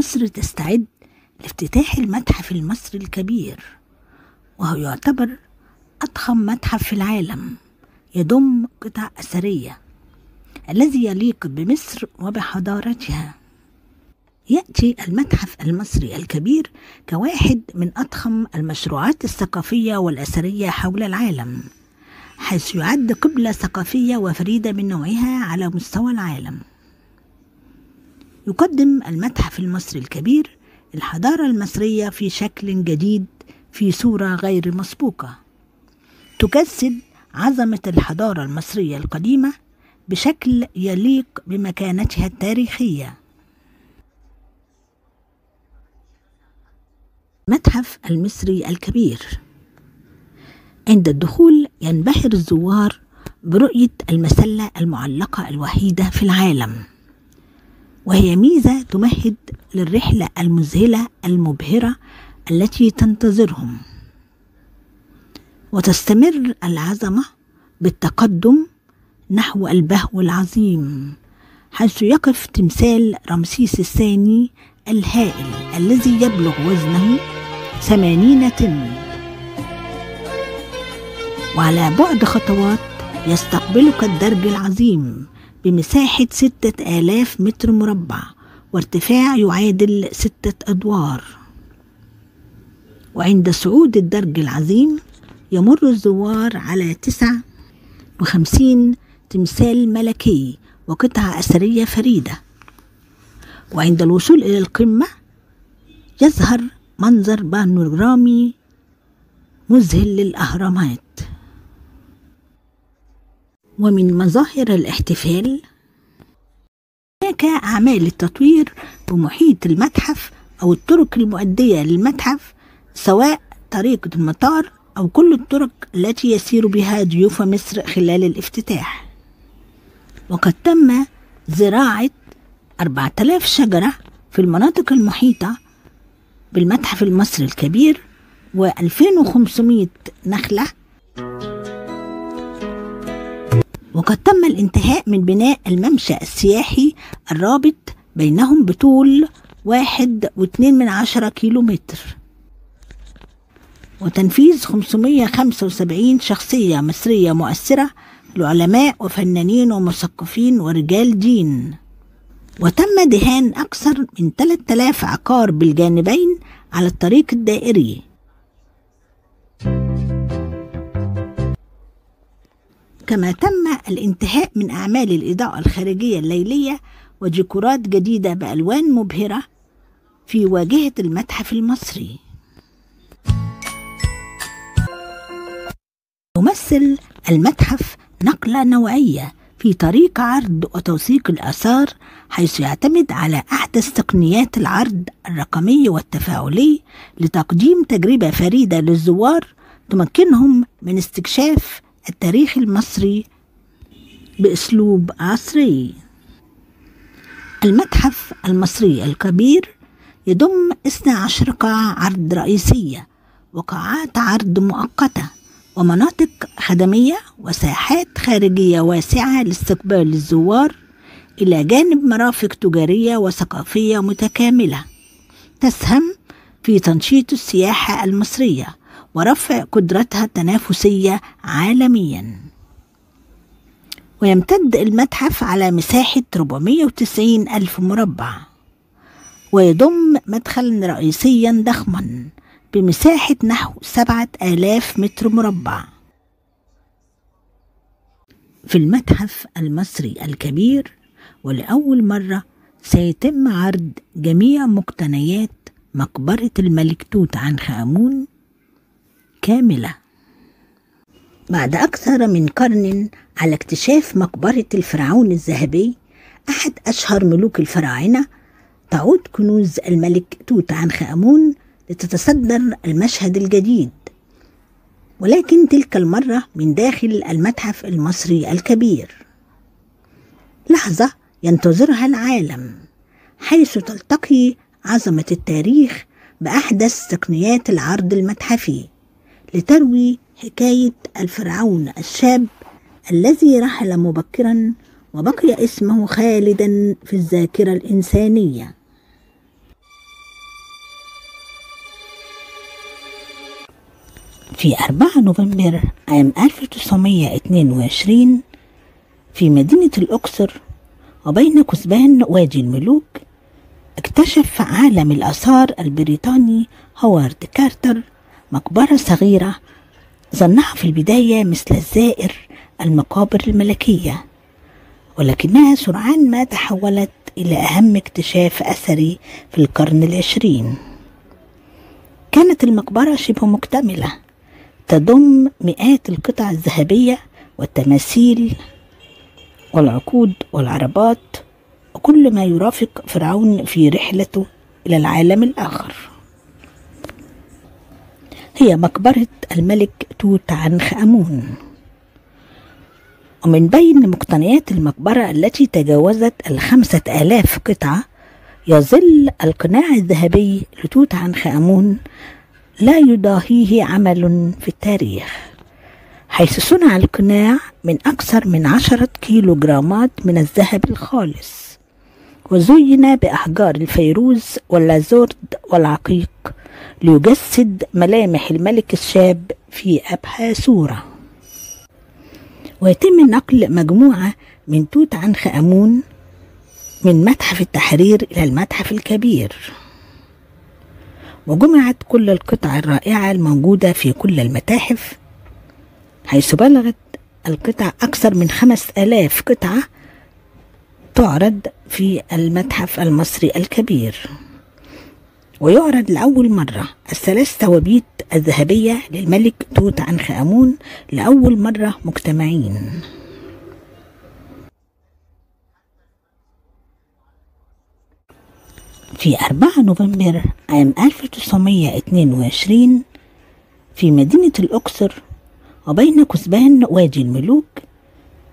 مصر تستعد لافتتاح المتحف المصري الكبير، وهو يعتبر أضخم متحف في العالم يضم قطع أثرية الذي يليق بمصر وبحضارتها. يأتي المتحف المصري الكبير كواحد من أضخم المشروعات الثقافية والأثرية حول العالم، حيث يعد قبلة ثقافية وفريدة من نوعها على مستوى العالم. يقدم المتحف المصري الكبير الحضارة المصرية في شكل جديد في صورة غير مسبوقة، تجسد عظمة الحضارة المصرية القديمة بشكل يليق بمكانتها التاريخية. المتحف المصري الكبير، عند الدخول ينبهر الزوار برؤية المسلة المعلقة الوحيدة في العالم، وهي ميزة تمهد للرحلة المذهلة المبهرة التي تنتظرهم. وتستمر العظمة بالتقدم نحو البهو العظيم، حيث يقف تمثال رمسيس الثاني الهائل الذي يبلغ وزنه 80 طن، وعلى بعد خطوات يستقبلك الدرج العظيم بمساحة 6000 متر مربع وارتفاع يعادل 6 أدوار. وعند صعود الدرج العظيم يمر الزوار على 59 تمثال ملكي وقطع أثرية فريدة. وعند الوصول إلى القمة يظهر منظر بانورامي مذهل للأهرامات. ومن مظاهر الاحتفال هناك أعمال التطوير بمحيط المتحف أو الطرق المؤدية للمتحف، سواء طريق المطار أو كل الطرق التي يسير بها ضيوف مصر خلال الافتتاح. وقد تم زراعة 4000 شجرة في المناطق المحيطة بالمتحف المصري الكبير و2500 نخلة. وقد تم الانتهاء من بناء الممشى السياحي الرابط بينهم بطول 1.2 كيلومتر، وتنفيذ 575 شخصية مصرية مؤثرة لعلماء وفنانين ومثقفين ورجال دين. وتم دهان أكثر من 3000 عقار بالجانبين على الطريق الدائري. كما تم الانتهاء من أعمال الإضاءة الخارجية الليلية وديكورات جديدة بألوان مبهرة في واجهة المتحف المصري. يمثل المتحف نقلة نوعية في طريق عرض وتوثيق الآثار، حيث يعتمد على أحدث تقنيات العرض الرقمي والتفاعلي لتقديم تجربة فريدة للزوار تمكنهم من استكشاف التاريخ المصري بأسلوب عصري. المتحف المصري الكبير يضم 12 قاعة عرض رئيسية وقاعات عرض مؤقتة ومناطق خدمية وساحات خارجية واسعة لاستقبال الزوار، إلى جانب مرافق تجارية وثقافية متكاملة تسهم في تنشيط السياحة المصرية ورفع قدرتها التنافسية عالميا. ويمتد المتحف على مساحة 490 ألف مربع، ويضم مدخلا رئيسيا ضخما بمساحة نحو 7000 متر مربع. في المتحف المصري الكبير ولأول مرة سيتم عرض جميع مقتنيات مقبرة الملك توت عنخ آمون كاملة. بعد أكثر من قرن على اكتشاف مقبرة الفرعون الذهبي أحد أشهر ملوك الفراعنة، تعود كنوز الملك توت عنخ آمون لتتصدر المشهد الجديد، ولكن تلك المرة من داخل المتحف المصري الكبير. لحظة ينتظرها العالم، حيث تلتقي عظمة التاريخ بأحدث تقنيات العرض المتحفي لتروي حكاية الفرعون الشاب الذي رحل مبكرا وبقي اسمه خالدا في الذاكرة الإنسانية. في 4 نوفمبر عام 1922 في مدينة الأقصر وبين كثبان وادي الملوك، اكتشف عالم الآثار البريطاني هوارد كارتر مقبرة صغيرة ظنها في البداية مثل الزائر المقابر الملكية، ولكنها سرعان ما تحولت إلى أهم اكتشاف أثري في القرن العشرين. كانت المقبرة شبه مكتملة، تضم مئات القطع الذهبية والتماثيل والعقود والعربات وكل ما يرافق فرعون في رحلته إلى العالم الآخر. هي مقبرة الملك توت عنخ آمون، ومن بين مقتنيات المقبرة التي تجاوزت 5000 قطعة يظل القناع الذهبي لتوت عنخ آمون لا يضاهيه عمل في التاريخ، حيث صنع القناع من أكثر من 10 كيلوغرامات من الذهب الخالص، وزين بأحجار الفيروز واللازورد والعقيق ليجسد ملامح الملك الشاب في أبهى صورة. ويتم نقل مجموعة من توت عنخ آمون من متحف التحرير إلى المتحف الكبير، وجمعت كل القطع الرائعة الموجودة في كل المتاحف، حيث بلغت القطع أكثر من 5000 قطعة تعرض في المتحف المصري الكبير. ويعرض لأول مرة ال3 توابيت الذهبية للملك توت عنخ آمون لأول مرة مجتمعين. في 4 نوفمبر عام 1922 في مدينة الأقصر وبين كثبان وادي الملوك،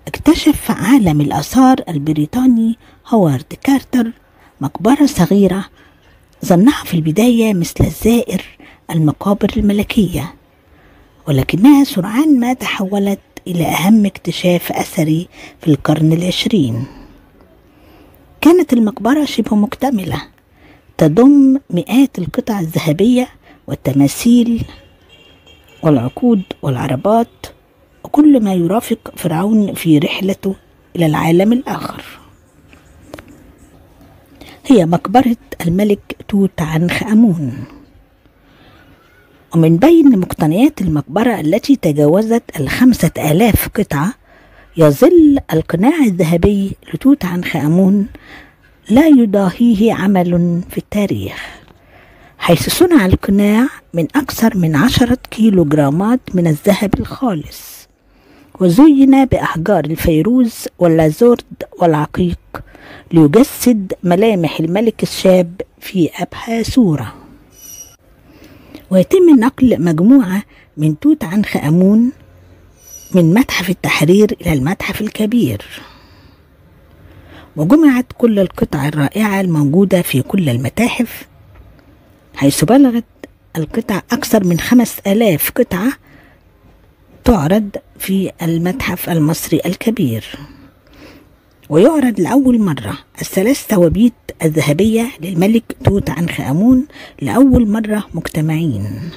اكتشف عالم الآثار البريطاني هوارد كارتر مقبرة صغيرة ظنها في البداية مثل الزائر المقابر الملكية، ولكنها سرعان ما تحولت إلى أهم اكتشاف أثري في القرن العشرين. كانت المقبرة شبه مكتملة، تضم مئات القطع الذهبية والتماثيل والعقود والعربات وكل ما يرافق فرعون في رحلته إلى العالم الآخر. هي مقبرة الملك توت عنخ آمون، ومن بين مقتنيات المقبرة التي تجاوزت 5000 قطعة يظل القناع الذهبي لتوت عنخ آمون لا يضاهيه عمل في التاريخ، حيث صنع القناع من أكثر من 10 كيلوغرامات من الذهب الخالص، وزين بأحجار الفيروز واللازورد والعقيق ليجسد ملامح الملك الشاب في أبهى صورة. ويتم نقل مجموعة من توت عنخ آمون من متحف التحرير إلى المتحف الكبير، وجمعت كل القطع الرائعة الموجودة في كل المتاحف، حيث بلغت القطع أكثر من 5000 قطعة تعرض في المتحف المصري الكبير. ويعرض لأول مرة ال3 توابيت الذهبية للملك توت عنخ آمون لأول مرة مجتمعين.